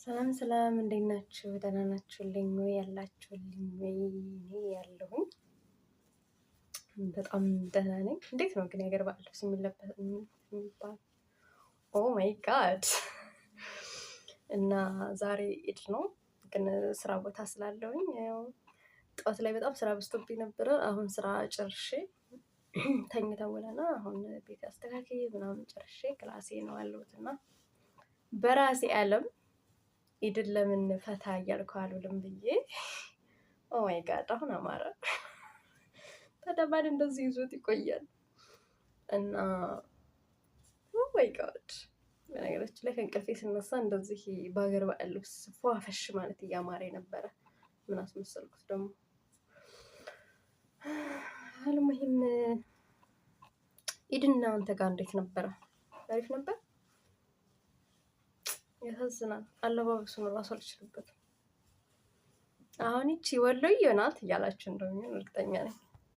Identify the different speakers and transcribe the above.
Speaker 1: ሰላም ሰላም፣ እንዴት ናችሁ? ደህና ናችሁልኝ ወይ? ያላችሁልኝ ወይ? እኔ ያለሁኝ በጣም ደህና ነኝ። እንዴት ነው ግን የሀገር ባህል ልብስ የሚለበስ የሚባል? Oh my God! እና ዛሬ ኢድ ነው፣ ግን ስራ ቦታ ስላለሁኝ ያው ጠዋት ላይ በጣም ስራ በዝቶብኝ ነበረ። አሁን ስራ ጨርሼ ተኝተን ውለና አሁን ቤት አስተካክዬ ምናምን ጨርሼ ክላሴ ነው ያለሁት። እና በራሴ ዓለም ኢድን ለምን ፈታ እያልኩ አልውልም ብዬ፣ oh my God፣ አሁን አማረ። ታዲያ ማን እንደዚህ ይዞት ይቆያል? እና oh my God፣ በነገራችን ላይ ከእንቅልፌ ስነሳ እንደዚህ በሀገር ባህል ልብስ ፏፈሽ ማለት እያማረ ነበረ። ምን አስመሰልኩት ደግሞ። አልሙሂም ኢድ እናንተ ጋር እንዴት ነበረ? አሪፍ ነበር። ያሳዝናል። አለባበሱን እራሱ አልችልበትም። አሁን ይቺ ወሎዬ ናት እያላችሁ እንደሚሆን እርግጠኛ ነኝ።